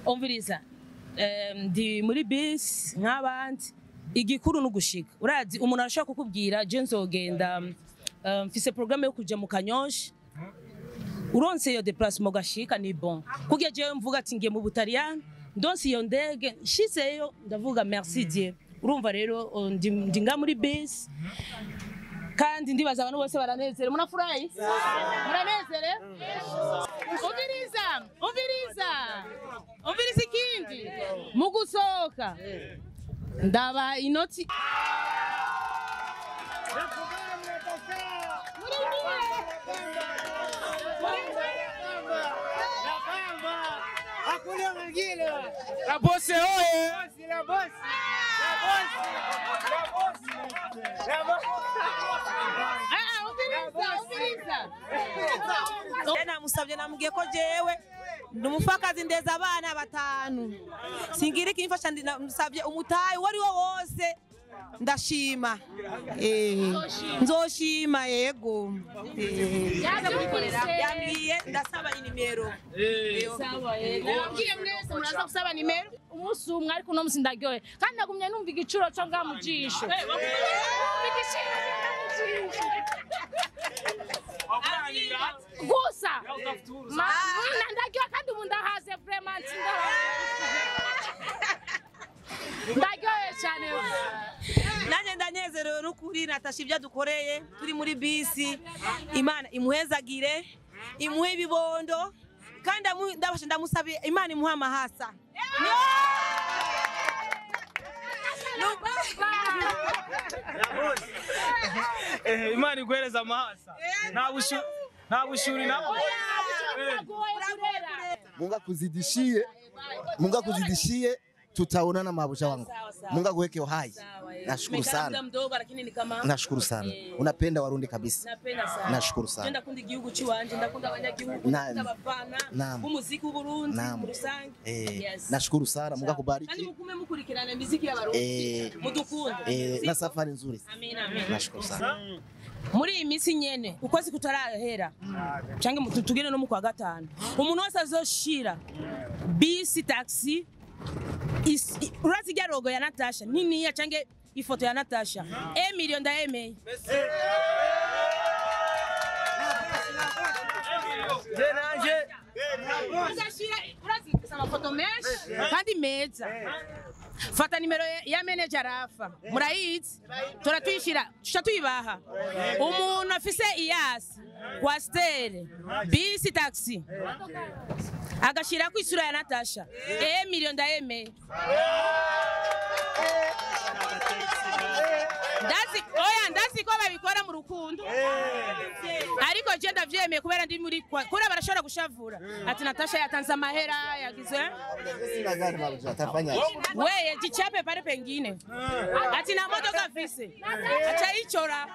Umviriza, ndi muri bisi nk'abandi, igikuru n'ugushika. Urazi umuntu arashobora kukubwira je nzogenda, mfise programme yo kuja mu Kanyosha, uronse iyo déplacement gashika ni bon. Kugira jewe mvuga ati ngiye mu Butaliyani, ndonse iyo ndege nshizeyo ndavuga merci Dieu. Urumva rero ndi nga muri bisi kandi ndibaza abantu bose baranezere. Munafurahi? Muranezere? Umviriza, umviriza, umviriza ikindi mu gusohoka ndaba inoti. La bosse oye! La bosse! La bosse! La bosse! La bosse! Ah, umviriza, umviriza. Namusabye namubwiye ko jewe ndi umupfakazi ndeza abana batanu, singira ikimfasha. Namusabye umutayi uwo ari wo wose ndashima, nzoshima yego. Yambwiye ndasaba inimero. Nababwiye mwese muraza gusaba nimero umunsi umwe, ariko uno munsi ndaryohe kandi nagumye numva igicuro cyo ngaha mu jisho. Numva igiciro cyo ngaha mu jisho gusa ndaryoha kandi ubu ndahaze vraiment, ndaryohe cyane. Nanjye ndanezerewe n'ukuri Natasha ibyo dukoreye turi muri bisi. Imana imuhezagire, imuhe ibibondo kandi ndabasha ndamusabiye Imana imuhe amahasa. Imana iguhereza amahasa. Nta bushuri nabo. Mungu akuzidishie, Mungu akuzidishie, tutaonana mabuja wangu. Mungu akuweke uhai. Nashukuru sana. Mdogo lakini ni kama Nashukuru sana. Unapenda Warundi kabisa. Napenda sana. Nashukuru sana. Ndakunda igihugu ciwanje, ndakunda abanyagihugu, ndakunda abafana b'umuziki w'Uburundi mu rusange. Yes. Nashukuru sana. Mungu Kandi akubariki. mukume mukurikirana imiziki y'Abarundi. Mudukunde. Na safari nzuri. Amina, amina. Nashukuru sana. Muri iyi minsi nyene ukwezi kutarahera canke tugende no mu kwa gatanu, umuntu wese azoshira bisi taxi urazi irya logo ya Natasha niniya canke ifoto ya Natasha, emilio ndayemeye. Uzashira urazi amafoto menshi kandi meza. Fata nimero ya manager Rafa, murayizi, turatuyishira tuca tuyibaha. Umuntu afise iyasi kwasiteri bisi taxi agashirako isura ya Natasha, emilio ndayemeye. Ndazi oya, ndazi ko babikora mu rukundo, ariko je ndavyemeye kubera ndi muri kubera barashobora gushavura ati Natasha yatanze amahera yagize Sina gari mabuja, atafanya. weye jichape pale pengine ati na modoka afise acha ichora.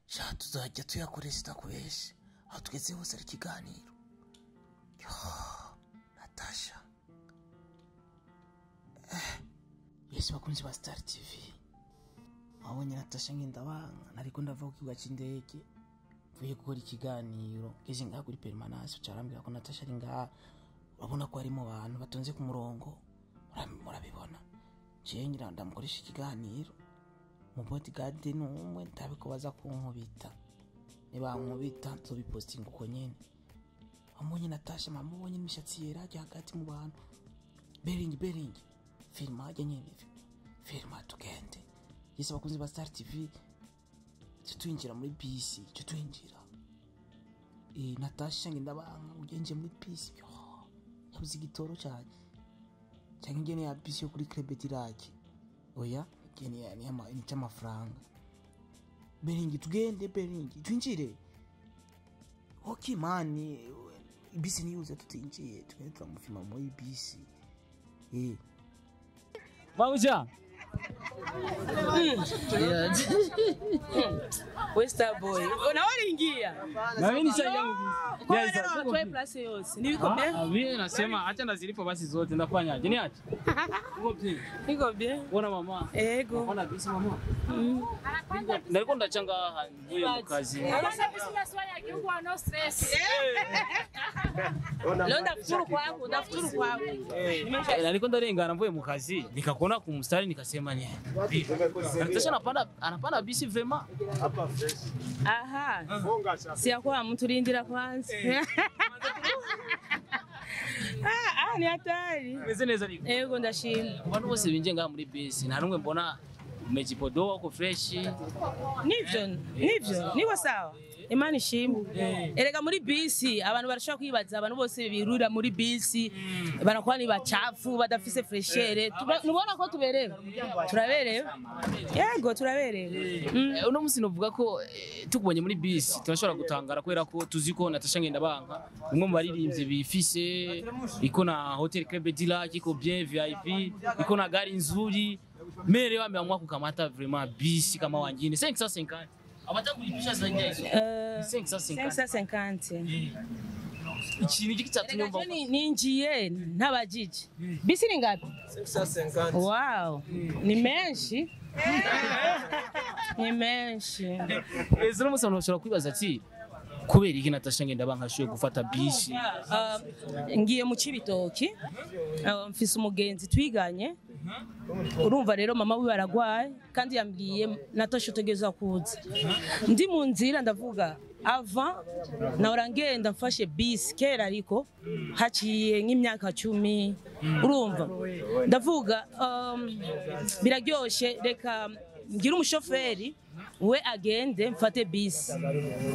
Sha tuzajya tuyakoresha tutakubeshe, aho tugeze hose ari ikiganiro. Yo, Natasha. Yesu bakunzi ba Star TV, wabonye Natasha ngenda banga nariko ndava ku kibuga c'indege mvuye gukora ikiganiro, ngeze ngaha kuri permanence carambwira ko Natasha ari ngaha. Urabona ko harimo abantu batonze ku murongo, murabibona. Jewe ngira ndamukoresha ikiganiro mu bodyguard n'umwe ndabe ko baza kunkubita, nibankubita nzobipostinga uko nyene. Wamubonye Natasha, mwamubonye n'imishatsi yera ajya hagati mu bantu. Beringi beringi filma ajya nyene filma tugende. Yesu bakunzi ba Star TV, cyo twinjira muri bisi, cyo twinjira. Natasha ngenda banga ugenje muri bisi. Yo, yabuze igitoro cyane. Cyangwa ingene ya bisi yo kuri Club Dirake. Oya, ingene ya ni ama ni cy'amafaranga. Beringi tugende, beringi twinjire. Okay mani, bisi niyuze tutinjiye, tugende turamufima muri bisi. Mabuja. We star boy. Nawe aringia. Na mimi nishaingia mu bisi. Kwa nini watoe place yose? Niko bien. Ah, mimi nasema acha ndazilipa basi zote ndafanyaje? Niache. Uko bien. Niko bien. Uona mama? Ego. Unaona bisi mama? Nariko ndachanga mvuye mu kazi. Leo ndafuturu kwako, ndafuturu kwako. Nariko ndarengana mvuye mu kazi, nikakuona ku mstari nikasema ni. Natasha anapanda bisi vraiment. Aha. Siyakuwa mtu rindira kwanza. Ah, ni hatari. Meze neza ariko. Ego ndashima. Abantu bose binjiye ngaha muri bisi, nta numwe mbona umejipodoa uko fresh. Nivyo, niko sawa. Imana ishimwe. Erega muri bisi abantu barashobora kwibaza abantu bose birura muri bisi banakuba ni bacafu badafise freshere. Nubona ko tuberewe. Turaberewe. Yego turaberewe. Uno musi novuga ko tukubonye muri bisi turashobora gutangara kubera ko tuzi ko Natasha Ngendabanka umwe mu baririmbyi bifise iko na Hotel Club du Lac iko bien VIP iko na gari nzuri mere wameamua kukamata vraiment bisi kama wengine 550 abatakulipisha zaidi ya hizo 550 550. Ikintu giki cyatumye Erega mva je ninjiye ntabajije. Bisi ni ngapi? 550. Wow, ni menshi. Ni menshi. Ezo musi abantu bashobora kwibaza ati kubera iki Natasha Ngendabanka ashoboye gufata bisi? Ngiye mu Cibitoki, mfise umugenzi twiganye. Urumva rero mama wiwe aragwaye kandi yambwiye Natasha utegerezwa kuza. Ndi mu nzira ndavuga avant nahora ngenda mfashe bisi kera ariko haciye nk'imyaka 10 urumva ndavuga biraryoshe reka ngire umushoferi we agende mfate bisi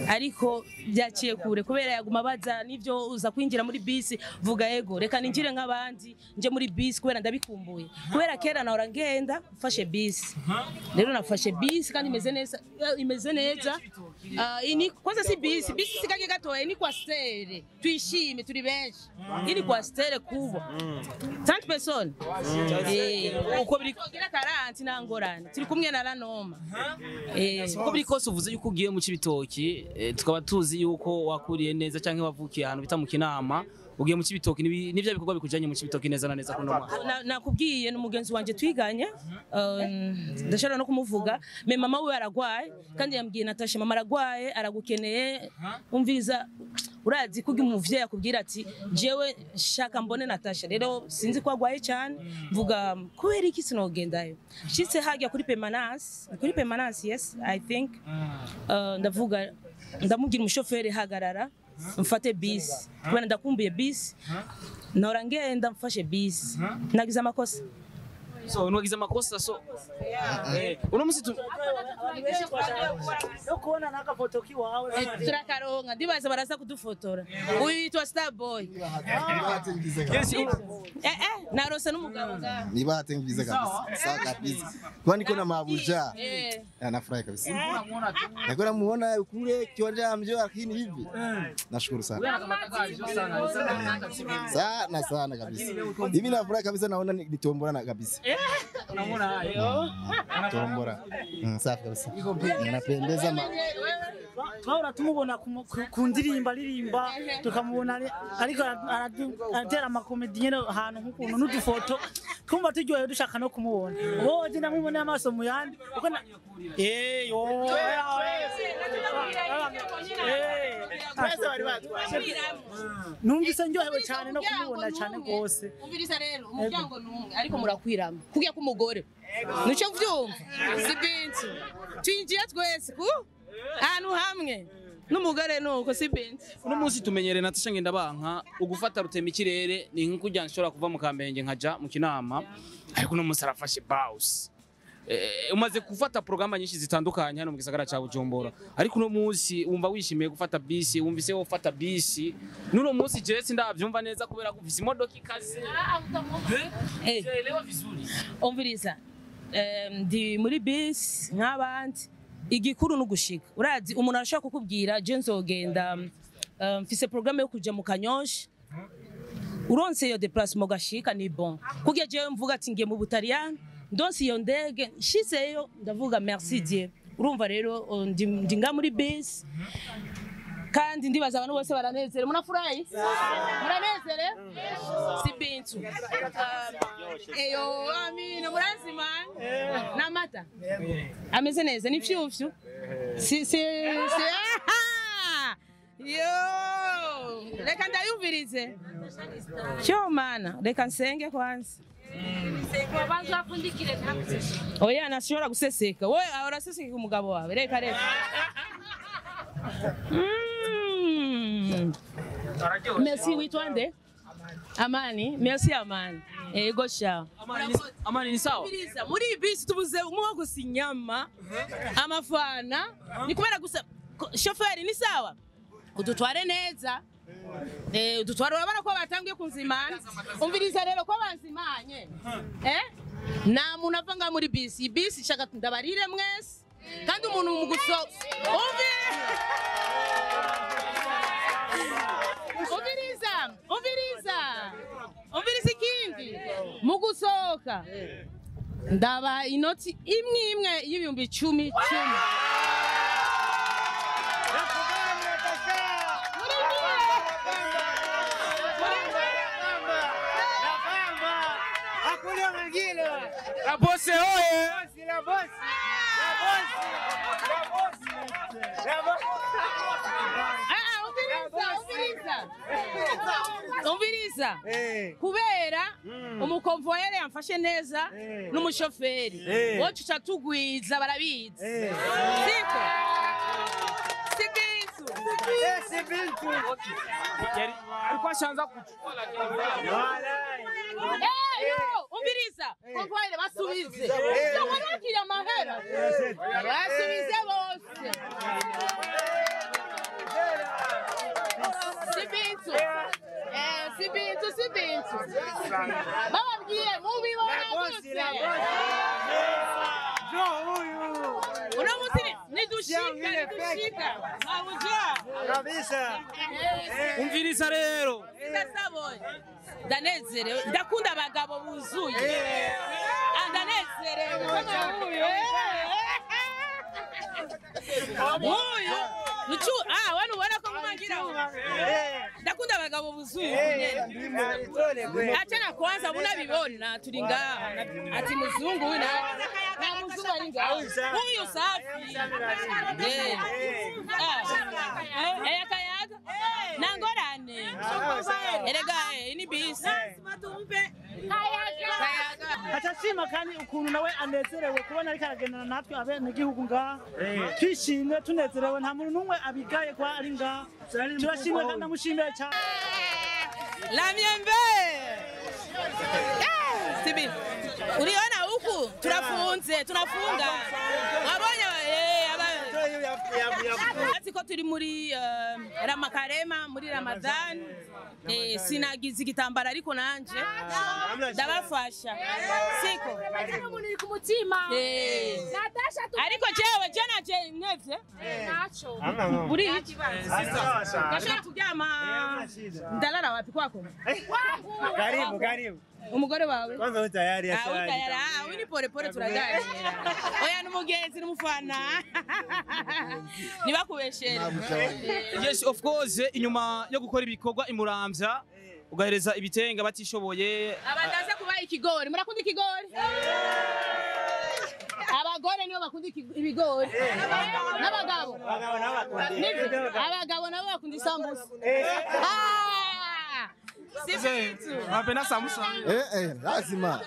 ariko byaciye kure kubera yaguma baza nivyo uza kwinjira muri bisi vuga ego reka ninjire nk'abandi nje muri bisi kubera ndabikumbuye kubera kera nahora ngenda mfashe bisi rero nafashe bisi kandi imeze neza imeze neza. Ini kwanza si bisi bisi sikake gatoya ni kwa stere twishime turi benshi ini kwa stere kubwa 30 personnes Uko biri tugera 40 nangorane turi kumwe na Ranoma. Uko biri kose uvuze yuko ugiye mu Cibitoki, tukaba tuzi yuko wakuriye neza canke wavukiye ahantu bita mu Kinama, ugiye mu Cibitoki nivyo bikorwa bikujanye mu Cibitoki neza na neza kuno mwaka. Nakubwiye n'umugenzi wanje twiganye, ndashobora no kumuvuga me mama we aragwaye kandi yambwiye Natasha mama aragwaye aragukeneye umviriza urazi kugira umuvyeyi akubwira ati jewe shaka mbone Natasha rero sinzi ko agwaye cyane mvuga kubera iki sinogendayo nshitse hajya kuri permanence kuri permanence yes I think. Ndavuga ndamubwira umushoferi hagarara mfate bisi kubera ndakumbuye bisi nahora ngenda mfashe bisi nagize amakosa. So nwagize amakosa so uno musi no kubona n'agafoto kiwawe turakaronka ndibaza baraza kudufotora uyu yitwa star boy. Yes, narose n'umugabo ngaha. Ni bahati ngize kabisa. Sawa kabisa. Kwa niko na mabuja. Nafurahi kabisa. Nilikuwa namuona kule kiwanja mjeo lakini hivi. Nashukuru sana. Sana sana kabisa. Hivi nafurahi kabisa naona ni tombora na kabisa. Unamuona hayo. Tombora. Safi kabisa. Napendeza twahora tumubona ku ndirimbo aririmba tukamubona ariko aratera amakomedi nyene ahantu nk'ukuntu n'udufoto twumva turyohewe dushaka no kumubona wowe je ndamuboneye amaso mu yandi uko yo numvise ndyohewe cyane no kumubona cyane rwose. Umviriza rero umuryango numwe ariko murakwirama kugira ko umugore nico vyumva si bintu twinjiye twese ku ahantu hamwe n'umugore nuko si bintu. Uno munsi tumenyere Natasha Ngendabanka ugufata rutema ikirere ni nko kujya nshobora kuva mu Kamenge nkaja mu Kinama ariko uno munsi arafashe bus. Umaze gufata programa nyinshi zitandukanye hano mu gisagara ca Bujumbura ariko uno munsi wumva wishimiye gufata bisi wumvise wo ufata bisi n'uno munsi je sindavyumva neza kubera ko ufise imodoka ikaze. Elewa vizuri. Umviriza ndi muri bisi nk'abandi igikuru n'ugushika urazi umuntu arashobora kukubwira je nzogenda mfise programme yo kuja mu Kanyosha uronse iyo déplacement gashika ni bon kugira jewe mvuga ati ngiye mu Butaliyani ndonse iyo ndege nshizeyo ndavuga merci Dieu Urumva rero ndi nga muri bisi kandi ndibaza abantu bose baranezere. Munafurahi, muranezere si bintu. Eyo amina, muranzima n'amata ameze neza, ni fyufyu si si si. Aha! Yo, reka ndayumvirize cyo mana, reka nsenge kwanza. Wabanza wapfundikire ntabwo. Oya, nashobora guseseka. Wowe uraseseka umugabo wawe, reka reka. Merci, witwa nde? Amani, merci Amani. Ego sha. Amani ni sawa. Umviriza, muri iyi bisi tubuze umwe gusa inyama, amafana, ni kubera gusa shoferi ni sawa. Udutware neza. Udutware, urabona ko batangiye kunzimana. Umviriza rero ko banzimanye. Nta muntu ava ngaha muri bisi. Iyi bisi shaka ndabarire mwese. Kandi umuntu mu guso. Umviriza, umviriza. Umviriza ikindi. Mu gusohoka ndaba inoti imwe imwe y'ibihumbi 10 10. La bosse oye! La bosse! La bosse! La bosse! La bosse! Ah, umviriza, umviriza. Umviriza. Kubera umukonvoyere yamfashe neza n'umushoferi. Wowe tuca tugwiza barabizi. Siko? Si bintu. Si bintu. Alikuwa ashaanza kuchukua lakini. Yo, umviriza. Konvoyere basubize. Yo, warakira amahera. Basubize bose. Si bintu. Si bintu, si bintu. Bababwiye mubibona gute? Uno munsi nidushika, nidushika. Mabuja. Kabisa. Umviriza rero. Ndasabonye. Ndanezerewe. Ndakunda abagabo buzuye. Ndanezerewe. Kama huyu. Huyu. Nuchu, wanu ubona ko ngumangira. Ndakunda abagabo buzuye. Achana kwanza munabibona turi ngaha. Ati muzungu huyu na muzungu ari ngaha. Huyu safi. Akayaga. Nangorane. Erega ini bisi. Atashima kandi ukuntu nawe anezerewe kubona ariko aragendana natwe abenegihugu ngaha, twishimye tunezerewe, nta muntu n'umwe abigaye kwa ari ngaha. Turashimye kandi ndamushimiye cyane. La miembe. Sibi. Uliona huku tunafunze, tunafunga. Wabonye ati ko turi muri Ramakarema, muri Ramadan. Sinagize igitambara ariko nanje ndabafasha. Siko. Umuntu ku mutima. Natasha tu. Ariko jewe je naje mwevye. Nacho. Uri iki? Ndashaka kuryama. Ndalala wapi kwako? Kwangu. Karibu, karibu. Umugore wawe? Kwanza uko tayari. Ah, uko tayari. Ah, uyu ni pole pole turaganira. Oya n'umugenzi n'umufana. Nibakubeshere. Yes, of course, inyuma yo gukora ibikorwa imuramvya ugahereza ibitenga batishoboye. Abandaza kuba ikigori. Murakunda ikigori? Abagore nibo bakunda ibigori. N'abagabo. Abagabo nabo bakunda isambusa. Ah! Si bintu. Napenda sambusa. Lazima.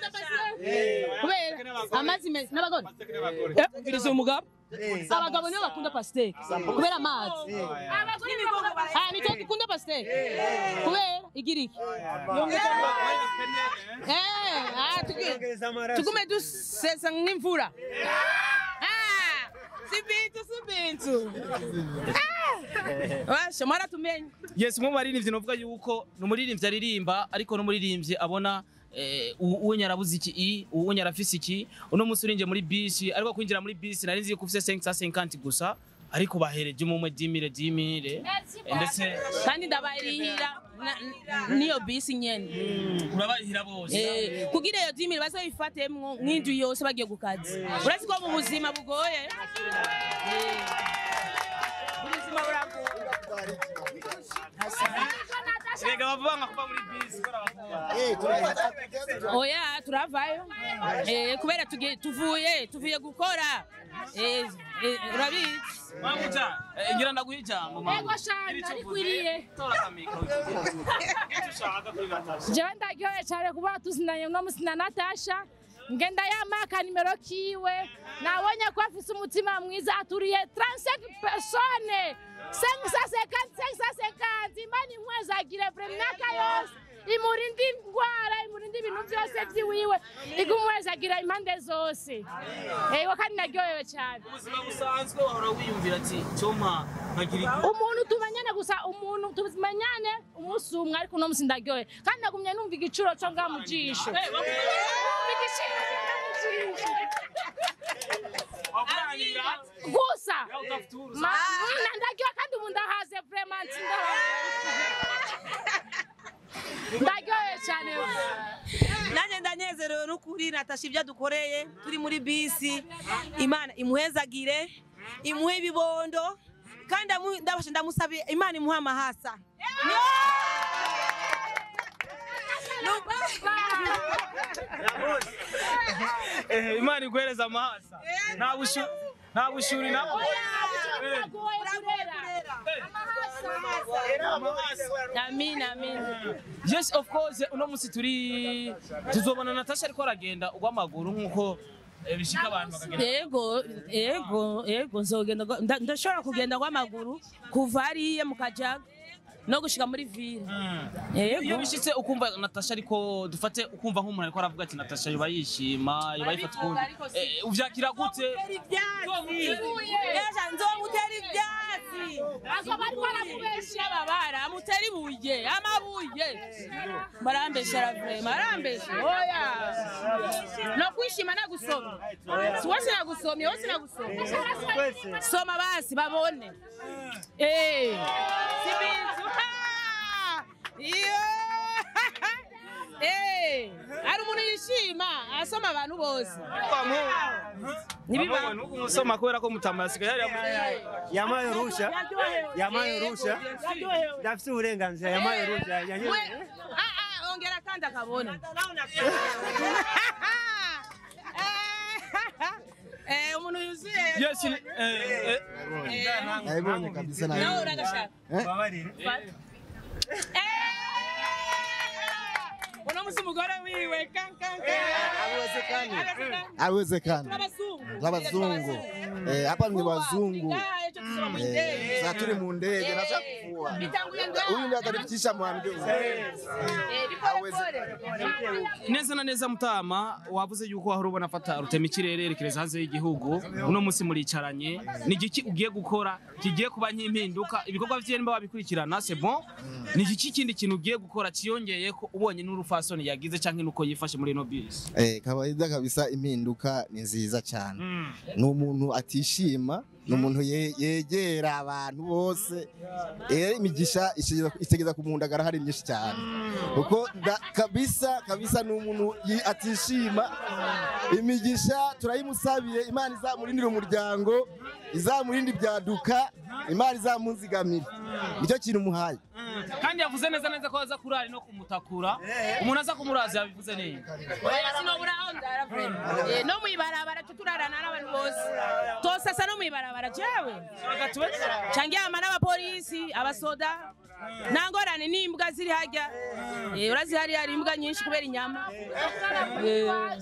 Kubera amazi meza n'abagore. Umviriza umugabo. Abagabo nibo bakunda pastèque kubera amazi. Ah, nicyo dukunda pastèque kubera igira iki? Tugume dusesa nk'imvura. Si bintu, si bintu. Washa mwaratumenye. Yes, mu baririmbyi novuga yuko numuririmbyi aririmba ariko numuririmbyi abona uwo nyarabuze iki, uwo nyarafise iki. Uno munsi urinje muri bisi, ariko kwinjira muri bisi nari nzi ko ufise 550 gusa, ariko bahereje umwe 10000 10000 ndetse kandi ndabarihira. niyo bisi nyene. Urabarihira bose. Kugira iyo 10000 bazoyifatemwo nk'indwi yose bagiye ku kazi. Urazi ko mu buzima bugoye. Ubuzima buragoye. Rega bavanga kuva muri bisi kora bavuga. Oya turavayo. Kubera tuvuye gukora. Urabizi. Mabuja, ngira ndaguha ijambo mama. Ego shana arikwiriye. Tora kamikro. Icyo kuri Natasha. Jewe ndaryohewe cyane kuba tuzinanye uno musi na Natasha. Ngenda yamaka nimero kiwe. Nabonye ko afise umutima mwiza aturiye 35 personnes. 550 550 Imana imwezagire vraiment imyaka yose. Imurinde indwara, imurinde ibintu byose byiwiwe. Igumwezagira impande zose. Ego kandi naryohewe cyane. Ubuzima busanzwe wahora wiyumvira ati cyoma nkagira umuntu tumenyane gusa, umuntu tumenyane umunsi umwe, ariko uno musi ndaryohewe kandi nagumye numva igicuro cyo ngaha mu jisho. Igiciro cyo ngaha mu jisho. Gusa ndaryohewe kandi ubu ndahaze vraiment ndaryohewe cyane. Nanjye ndanezerewe n'ukuri Natasha ibyo dukoreye turi muri bisi. Imana imuhezagire, imuhe ibibondo kandi ndamusabiye Imana imuhe amahasa. Imana iguhereza amahasa. Nta bushuri nabo. Amin amin. Yes of course uno musi turi tuzobona Natasha ariko aragenda ugwamaguru nkuko bishika abantu bakagenda. Ego ego ego nzogenda ndashobora kugenda gwamaguru kuva hariya mu Kajaga no gushika muri ville. Yego. Iyo bishitse ukumva Natasha ariko dufate ukumva nk'umuntu ariko aravuga ati Natasha yoba yishima yoba yifata ukundi. Uvyakira gute? Eja nzomutera ivyatsi. Azoba ariko aramubesha babara amutera ibuye amabuye. Barambeshera vraiment barambesha. Oya. No kwishima nagusomye. Si wose nagusomye wose nagusomye. Soma basi babone. Sibizu. Iyo. Ari umuntu yishima asoma abantu bose. Nibiba umusoma kubera ko mutama yasigaye yamaye rusha. Yamaye rusha. Ndafite uburenganzira yamaye rusha. Ongera kandi akabona. Umuntu yuzuye. Yes nabibonye kabisa nawe. Nawe uragashaka. Babarire. Uno musi mugore wiwe kankanka. Haiwezekani. Haiwezekani. Abazungu. Hapa ni wazungu. Sasa turi mu ndege nashaka kufua. Huyu ndiye atanifikisha mwambie. Neza na neza mutama wavuze yuko wahora ubona afata rutema ikirere yerekereza hanze y'igihugu uno musi muricaranye ni igiki ugiye gukora kigiye kuba nk'impinduka ibikorwa vye nimba wabikurikirana c'est bon ni igiki kindi kintu ugiye gukora ciyongeye ko ubonye n'urufasoni yagize canke nuko yifashe muri ino bisi. Kawaida kabisa impinduka ni nziza cyane. Ni umuntu atishima, ni umuntu yegera abantu bose. Imigisha itegeza kumundagara hari myinshi cyane. Kuko kabisa kabisa ni umuntu atishima. Imigisha turayimusabiye, Imana izamurindira umuryango, izamurindi ibyaduka, Imana izamunzigamira. Nicyo kintu muhaye. Kandi yavuze neza neza ko aza kurari no kumutakura. Umuntu aza kumuraza yabivuze neza. Oya sinobura aho ndara vraiment. No mwibarabara tuturarana n'abantu bose. Tosasa no mwibarabara jewe. Changia amana abapolisi, abasoda. Nangorane n'imbwa ziri hajya. Urazi hari hari imbwa nyinshi kubera inyama.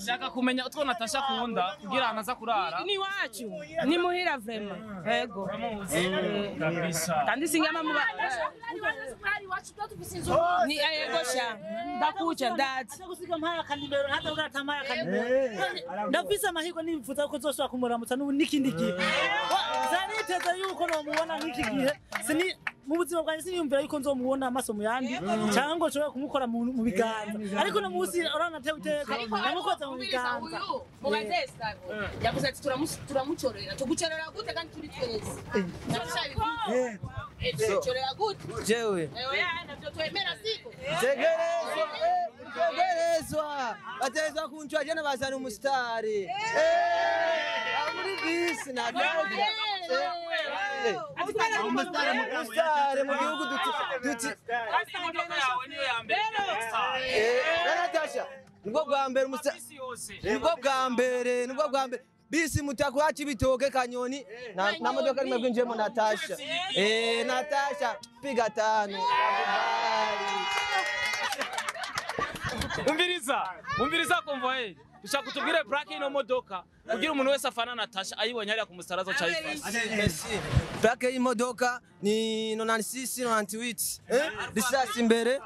Shaka kumenya utwo Natasha akunda kugira ahantu aza kurara. Ni wacu. Ni muhira vraiment. Yego. Kandi singama muba. Ni yego sha. Ndakuca ndati. Gusiga mpaya kanimero ntavuga atamaya kanimero. Ndafise amahirwe nifuza ko zosubira kumuramutsa n'ubu n'ikindi gihe. Zaniteza yuko nomubona nk'iki gihe. Sini Mu buzima bwanjye siniyumvira yuko nzomubona amaso mu yandi cyangwa ngo nshobore kumukora mu biganza, ariko no munsi uranatewe iteka namukoze mu biganza. Mubaze Estabo yavuze ati turamucorera, tugucorera gute kandi turi twese? Natasha bivuze tugucorera gute? Jewe oya, navyo twemera siko. Tegerezwa, bategerezwa kunchwa jana bazana umusitari muri bisi na umusitari mu gihugu duti. Natasha nibwo bwa mbere, nibwo bwa mbere, nibwo bwa mbere bisi mutakura Cibitoke Kanyoni na modoka rimwe bwinjiyemo Natasha. Natasha piga tano. Umviriza konvoyeri, dushaka kutubwire plaque y'ino modoka kugira umuntu wese afana Natasha ayibonye hariya ku musitari azoca ayifashe. Plaque y'imodoka ni 96 98, risasi imbere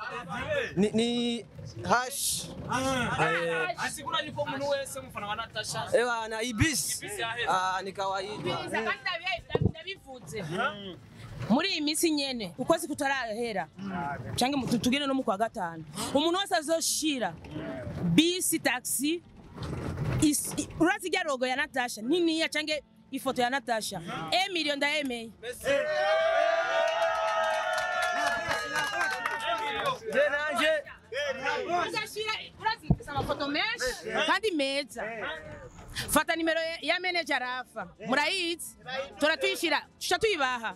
ni hash. Asigura yuko umuntu wese umufana wa Natasha Ewa na ibisi ni kawaida. Kandi ndabivuze muri iyi minsi nyene ukwezi kutarahera canke tugende no mu kwa gatanu, umuntu wese azoshira bisi taxi urazi irya logo ya Natasha niniya canke ifoto ya Natasha, emilio ndayemeye. Urazi amafoto menshi kandi meza. Fata nimero ya manager Rafa, murayizi, turatuyishira tuca tuyibaha.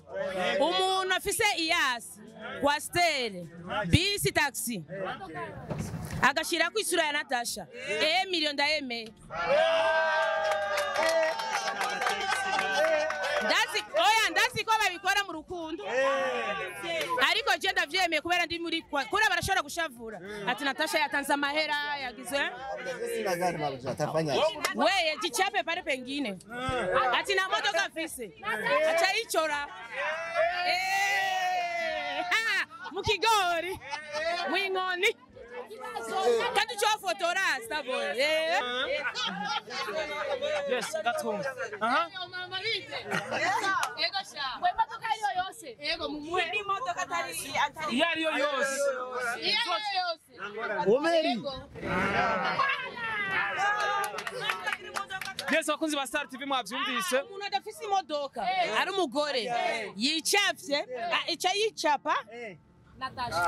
Umuntu afise iyasi kwasiteri bisi taxi agashirako isura ya Natasha, emilio ndayemeye. Ndazi oya, ndazi ko babikora mu rukundo, ariko je ndavyemeye kubera ndi muri kubera barashobora gushavura ati Natasha yatanze amahera yagize weye jichape pale pengine ati na modoka afise aca yichora mu kigori mw'inkoni kandi ucofotora Starboy. Yes, that's home. Yego sha. Ngo imodoka ariyo yose. Yego mumuhe. Imodoka atari Iyo ariyo yose. Iyo ariyo yose. Omeri. Yes, bakunzi ba Star TV mwavyumvise. Umuntu adafise imodoka ari umugore yicafye ica yicapa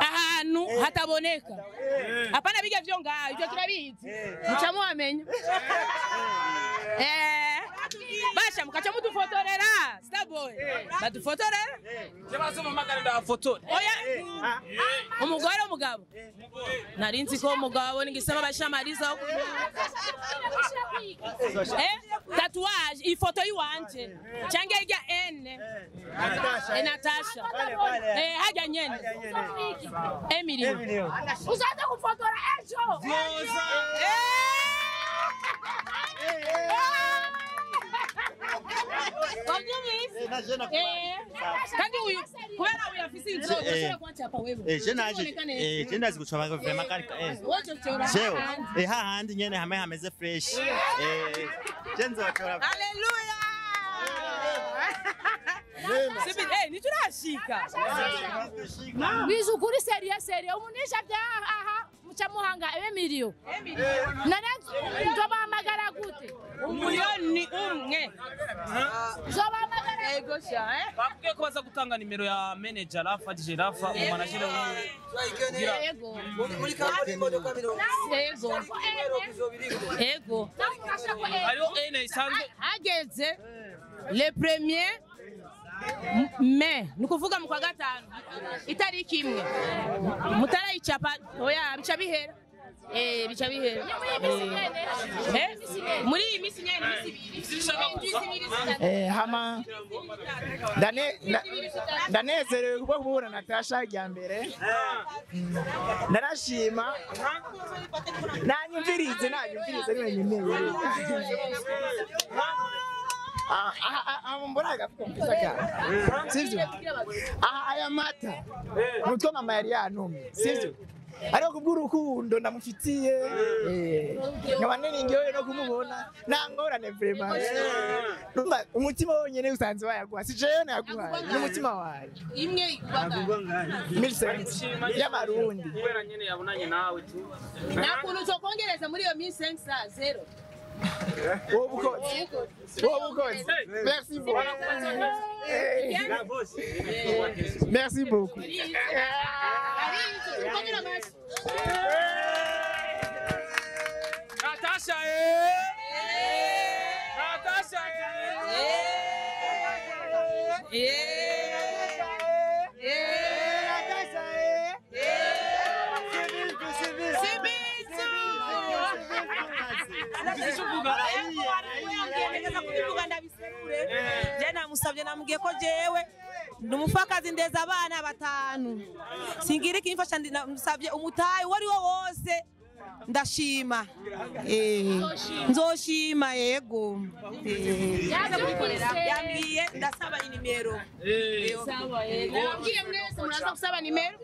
ahantu hataboneka, hapana biga vyo ngaho, ivyo turabizi muca muhamenya. Basha mukaca mudufotorera Starboy, badufotorera. Je bazomamagara ndafotore. Oya, umugore umugabo nari nzi ko umugabo ningisema bashamariza tatuage ifoto yiwanje canke irya N Natasha hajya nyene Emily uzaza gufotora ejo. Kandi uyu kubera uyu afise inzu ushobora kuhacapa wewe. Je naje je ndazi gucapa vraiment kandi jewe hahandi nyene hamwe hameze fresh, je nzocora. Haleluya. Sibi niturashika. Bizu kuri serie serie umunisha bya aha muca muhanga Emilio. Nane nzobahamagara gute? Umuliyoni umwe. Nzobahamagara. Ego sha Bakubwiye ko baza gutanga nimero ya manager Rafa, DJ Rafa, mu manager wiwe. Ego. Muri kampani imodoka mirongo Ego. Ego. Hariho ene isanzwe hageze le premier mai, ni ukuvuga mu kwa gatanu itariki imwe mutarayicapa oya bica bihera, bica bihera muri iyi minsi nyene, iminsi ibiri. Hama ndanezerewe kuko kubura Natasha rya mbere ndarashima, nanyumvirize niwe nyemewe. Mbona agafuka mfisa cyane sivyo? Aha aya mata nutwo mama yari yantumye sivyo? Ariko kubw'urukundo ndamufitiye nkaba niringiwe no kumubona nta ngorane vraiment. Urumva umutima wonyene usanze wayaguha, si jewe nayaguhaye, ni umutima wawe. Imwe 1500 y'amarundi. Kubera nyene yabonanye nawe tu. Nta kuntu uzokongereza muri iyo 1500 zero. Wowe ukoze, wowe ukoze. Merci beaucoup. Merci beaucoup. Natasha Natasha. Kubivuga ndabiserure, je namusabye, namubwiye ko jewe ndi umupfakazi, ndeza abana batanu, singira ikimfasha, namusabye umutayi uwo ari wo wose ndashima. Nzoshima yego. Yambwiye ndasaba inimero. Nababwiye mwese muraza gusaba nimero.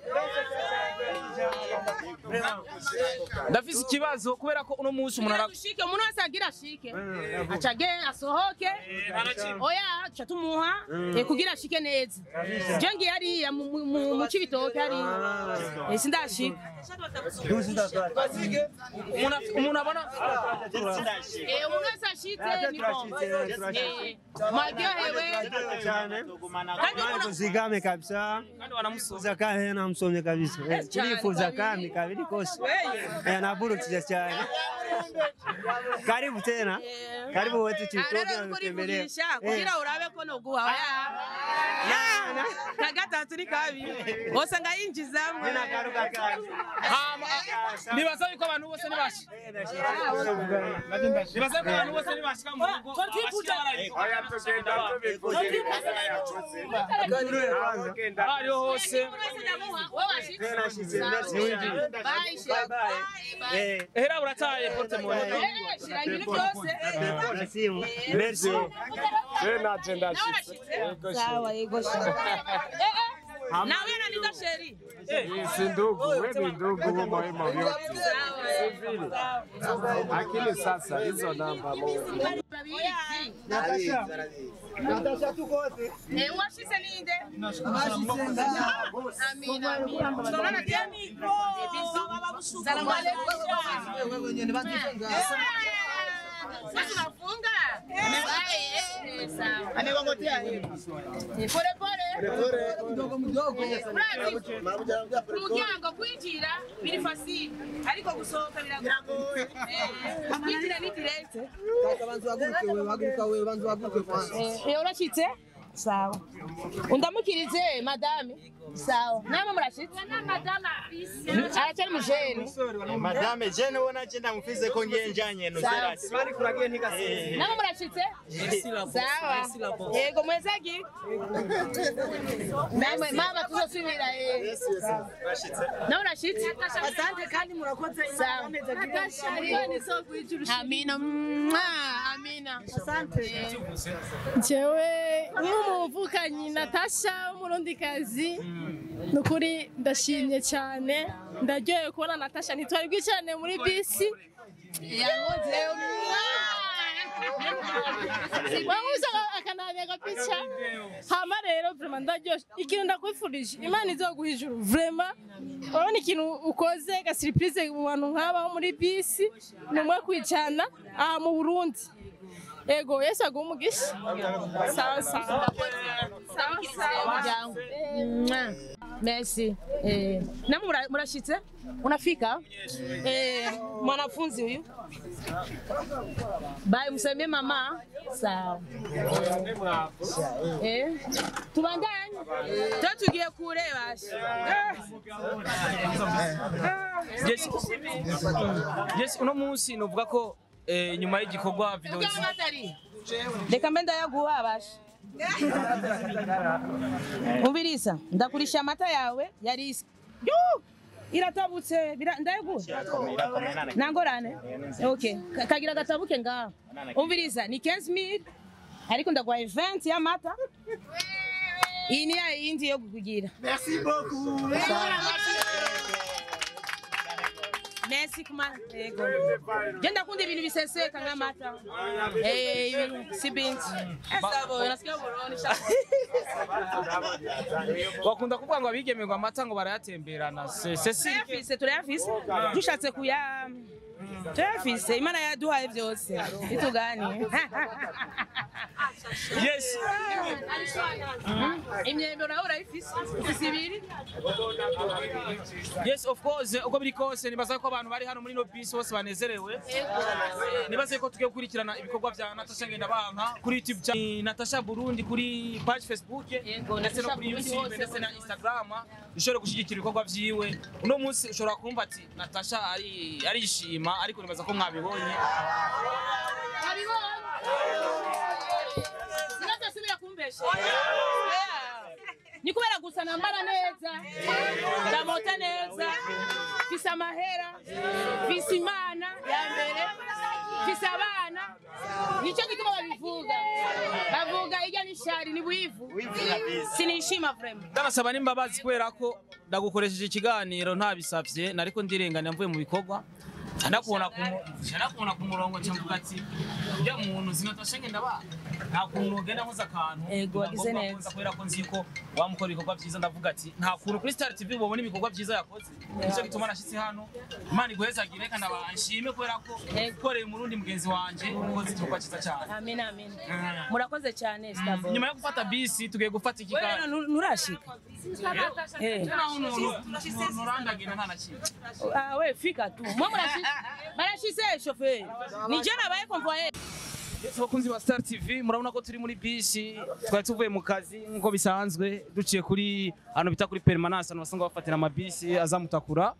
Ndafise ikibazo kubera ko uno munsi umuntu ara Ushike, umuntu wese agira ashike, acage asohoke, oya tuca tumuha kugira ashike neza. Je ngiye hariya mu Cibitoke hariya, sindashika. Umuntu abona Umuntu wese ashitse ni bon, mwaryohewe. Kandi uzigame kabisa. Kandi kandi namusomye kabisa. Turifuza kandi kabiri kose. Naburukije cyane. Karibu tena. Karibu wetu Cibitoke tutembelee. Kugira urabe ko noguha oya. Kagatatu ni kabi. Osanga yinjizamwe. Nibaza yuko abantu bose nibasha. Nibaza yuko abantu bose nibashika mu rugo. Ariho hose. Ehera urataye porte monnaie. Merci. Sawa yego. Nawe naniza sheri. Si ndugu, we ni ndugu humo himo vyote. Si vile. Lakini sasa hizo namba moja. Natasha. Natasha tukoze. Washitse ninde? Amina, amina. Salamu alaykum. Sasa tunafunga. Sawa. Amekongotea. Pole pole. Mdogo mdogo. Umuryango kwinjira biri facile ariko gusohoka biragoye. Kwinjira ni direct. Banza uhaguruke wewe, haguruka wewe, banza uhaguruke kwanza. Urashitse? Sawa. Undamukirize madame. Sawa. Namwe murashitse? Aracyari mujene. Madame jene ubona je ndamufise ko ngiye njanye no zerasi. Namwe murashitse? Sawa. Yego mwezagi. Namwe mama tuzosubira. Nawe urashitse? Asante kandi murakoze. Sawa. Amina. Amina. Asante. Jewe nk'umuvukanyi Natasha w'umurundikazi, nukuri ndashimye cyane, ndaryohewe kubona Natasha, ntitwari bwicarane muri bisi. Wamuze akanabya agapica. Hama rero vraiment ndaryoshe, ikintu ndakwifurije Imana izoguha ijuru vraiment. Urabona ikintu ukoze ga surprise mu bantu nk'aba bo muri bisi, ni umwe kwicana aha mu Burundi. Ego Yesu aguhe umugisha. Sawa sawa. Sawa sawa. Merci. Namwe murashitse? Unafika? Mwanafunzi huyu. Bye, msalimie mama. Sawa. Tubandanye. Tugiye kure basha. Yes, uno munsi novuga ko nyuma y'igikorwa video. Reka mbe ndayaguha basha. Umvirisa, ndakurisha amata yawe yarisi. Iratabutse, ndayaguha. Nangorane. Okay, kagira gatabuke ngaho. Umvirisa, ni 15000 ariko ndaguhaye 20 y'amata. Iyi ni ya yindi yo kukugira. Merci beaucoup. Merci kuma yego. Je ndakunda ibintu biseseka nk'amata. Si binti. Sabo, nasikia boroni shaka. Bakunda kuvuga ngo abigemerwa amata ngo barayatemberana. Turayafise, turayafise. Dushatse kuya turayafise. Imana yaduhaye byose. Itugani. Yes. Imyembe nawe urayifise. Ufise ibiri. Yes, of course, uko biri kose nibaza ko abantu bari hano muri no bisi bose banezerewe. Nibaze ko tugiye gukurikirana ibikorwa vya Natasha Ngendabanka kuri YouTube channel Natasha Burundi, kuri page Facebook, ndetse no kuri YouTube, ndetse na Instagram. Ushobora gushyigikira ibikorwa vyiwe. Uno munsi ushobora kumva ati Natasha ari arishima, ariko nibaza ko mwabibonye. Sinazosubira kumbesha. Ni kubera gusa nambara neza, ndamota neza, mfise amahera, mfise Imana ya mbere, mfise abana. Nicyo gituma babivuga. Bavuga irya ni shari ni wivu. Sinishima vraiment. Ndabasaba n'imbabazi kubera ko ndagukoresheje ikiganiro ntabisavye, nariko ndirengana mvuye mu bikorwa. Ndakubona ku murongo cyangwa ati ujya muntu Natasha Ngendabanka nta kuntu ugenda nkoza akantu. Ego wagize neza. Kubera ko nzi ko wamukora ibikorwa byiza, ndavuga ati nta kuntu kuri Star TV bobona ibikorwa byiza yakoze. Nicyo gituma nashitse hano. Imana iguhezagire kandi abanshime kubera ko ukoreye umurundi mugenzi wanje ukoze igikorwa cyiza cyane. Amen amen. Murakoze cyane Starboy. Nyuma yo gufata bisi tugiye gufata ikiganiro. Wewe nurashika. Nurandagenda nta na kimwe. Ah we fika tu. Mwe murashika. Barashise chauffeur. Ni je nabaye convoyeur. Yes, bakunzi ba Star TV murabona ko turi muri bisi, twari tuvuye mu kazi nkuko bisanzwe, duciye kuri hano bita kuri permanence, hano basanga bafatira amabisi azamutakura.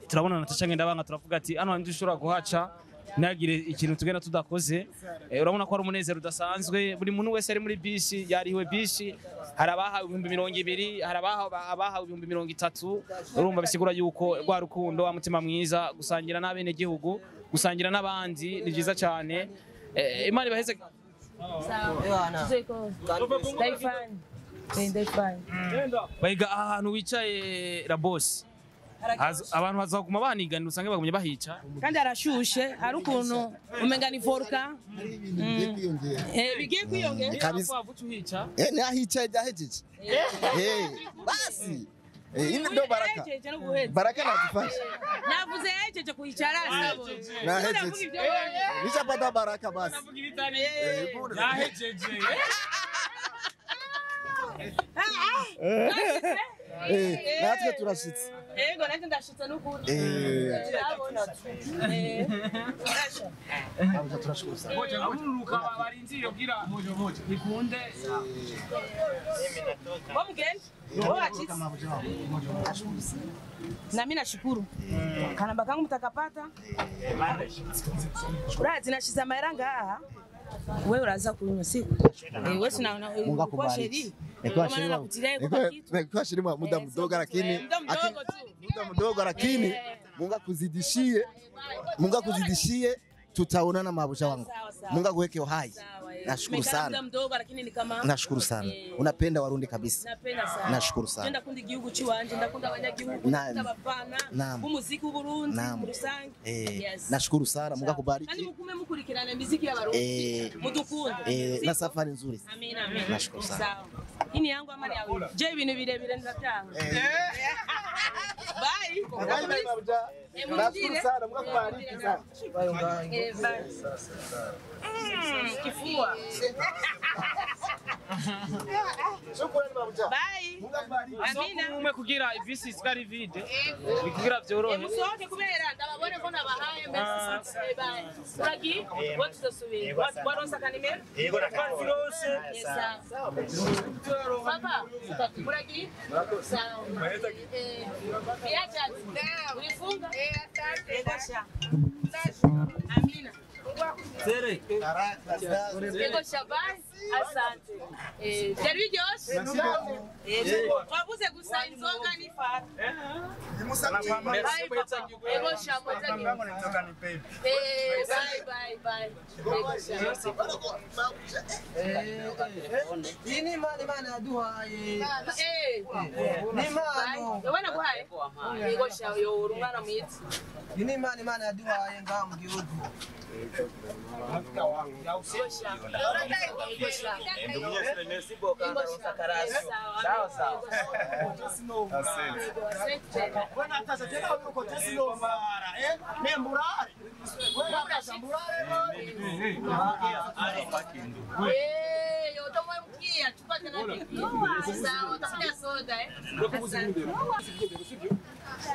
Turabona Natasha Ngendabanka turavuga ati hano hantu dushobora guhaca ntagire ikintu tugenda tudakoze. Urabona ko ari umunezero udasanzwe, buri muntu wese ari muri bisi yarihiwe bisi, hari abahawe 20,000, hari abahawe 30,000. Urumva bisigura yuko rwa rukundo wa mutima mwiza gusangira n'abene gihugu, gusangira n'abandi ni byiza cyane. Imana ibaheze. Bayiga ahantu wicaye la boss. Abantu bazaguma baniganira usange bagumye bahica. Kandi arashushe, hari ukuntu umenga ni volka. Bigiye kwiyongera. Kabisa. Nahicaye byahejeje. Basi. Ino ndo baraka. Baraka natufasha. Navuze yahejeje kuicara sabo. Nahejeje. Nishapata baraka basi. Nahejeje. Natwe turashitse. Ego nanjye ndashitse n'ukuri. Abururuka barinziriye kugira bikunde. Wamugende? Wachitse. Na mimi nashukuru. Kanamba kangu mtakapata. Urazi nashize amahera ngaha. Wewe uraza kunywa siku. Wewe sina Mungu sheri. Kwa sheri muda mdogo lakini muda mdogo lakini Mungu akuzidishie. Mungu akuzidishie, tutaonana mabuja wangu. Mungu akuweke uhai. Nashukuru sana. Muda mdogo lakini ni kama nashukuru sana. Unapenda Warundi kabisa. Napenda sana. Nashukuru sana. Ndakunda igihugu ciwanje, ndakunda abanyagihugu, ndakunda abafana b'umuziki w'Uburundi muri rusange. Yes. Nashukuru sana. Mungu akubariki. Kandi mukume mukurikirana imiziki y'Abarundi. Mudukunde. Na safari nzuri. Amina amina. Nashukuru sana. Ini yangu amani yawe. Je ibintu birebire ndatanga. Bye. Bye bye mabuja. Nashukuru sana. Mungu akubariki sana. Bye. Kifua. Shukrani mabuja. Bye. Amina. Umwe kugira ibisi isigara vide. Bikugira byorohe. Musohoke kubera ndababone ko nabahaye mbese. Bye. Uragi? Wowe tuzosubira. Waronsa kanimero? Yego nakarose. Papa, muragi? Sawa. Biacha. Ulifunga? Asante. Ego sha. Amina. Tere. Ego Shaban, asante. Byari biryoshe. Twabuze gusa inzoga n'ifata. Bye papa. Ego shambo bye bye bye. Iyi ni impano Imana yaduhaye. Ni impano. Wowe naguhaye? Yego sha yo uri umwana mwiza. Iyi ni impano Imana yaduhaye ngaha mu gihugu. Sawa sawa.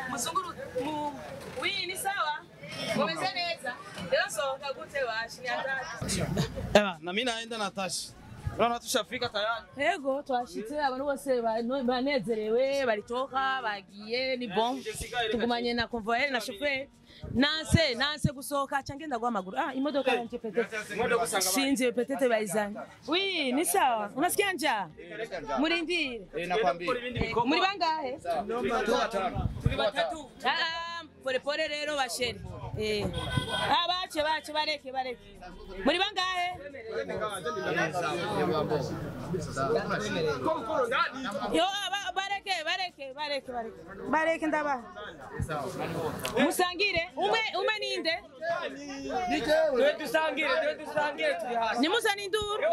Muzunguru wi ni sawa mumeze neza rero sohoka gute washi ni atatu. Ema, na mimi naenda Natasha. Unaona tushafika tayari. Yego twashitse abantu bose banezerewe baritoka bagiye ni bon tugumanye na convoyeur na chauffeur nanse nanse gusohoka canke ndagwa amaguru ah imodoka yanje peut-être sinzi peut-être bayizanye oui ni sawa unasikia njaa murindire Eh, nakwambia. muri bangahe Turi batatu. Ah, pole pole rero basheri eh ah bace bace bareke bareke muri bangahe yo bareke bareke bareke bareke bareke ndaba musangire umwe umwe ninde Twe dusangire, twe dusangire turi hasi. Nimuzane induru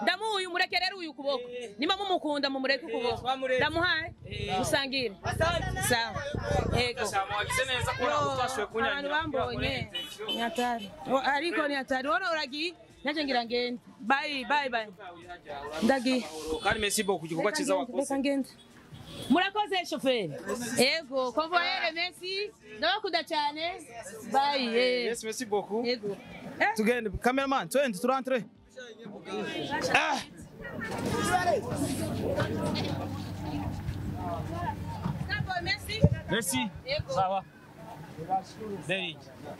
ndamuha uyu mureke rero uyu kuboko nimba mumukunda mumureke ukuboko ndamuhaye musangire sawa yego Wagize neza kubona ko utashoboye kunyangira. abantu bambonye ni hatari ariko ni hatari wowe uragiye nanjye ngira ngende bye bye bye ndagiye Kandi merci beaucoup ku gikorwa cyiza wakoze. reka ngende murakoze shoferi yego convoyeur merci ndabakunda cyane bye Yes, merci beaucoup. Yego. Tugende cameraman, twende turantre. Ah. Merci. Merci. Yego. Sawa. Very.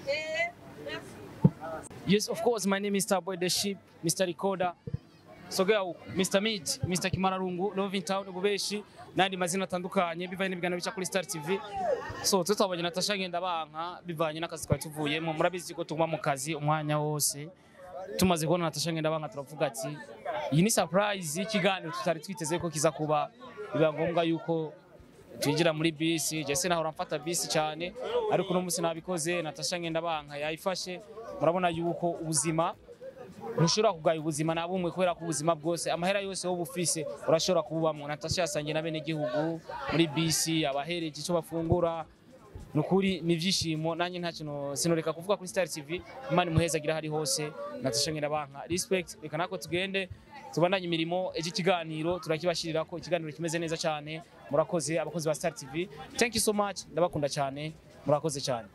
Eh, merci. Yes, of course, my name is Starboy the Sheep, Mr. Recorder. Sogea huko, Mr. Meat, Mr. Kimararungu, Love in Town, Ububeshi, n'andi mazina atandukanye bivanye n'ibiganiro bica kuri Star TV. So, tutabonye Natasha Ngendabanka bivanye n'akazi twari tuvuyemo. Murabizi ko tuguma mu kazi umwanya wose. Tumaze kubona Natasha Ngendabanka turavuga ati iyi ni surprise y'ikiganiro tutari twiteze ko kiza kuba. Biba ngombwa yuko twinjira muri bisi jese nahora mfata bisi cyane ariko uno munsi nabikoze Natasha Ngendabanka yayifashe murabona yuko ubuzima ntushobora kugaya ubuzima na bumwe kubera ko ubuzima bwose amahera yose wowe ufise urashobora kububamwo Natasha yasangiye na bene gihugu muri bisi abahereje icyo bafungura nukuri ni ibyishimo nanjye nta kintu sinoreka kuvuga kuri Star TV Imana imuhezagira hari hose Natasha Ngendabanka respect reka nako tugende tubandanye imirimo ejo ikiganiro turakibashirira ko ikiganiro kimeze neza cyane murakoze abakozi ba Star TV thank you so much ndabakunda cyane murakoze cyane.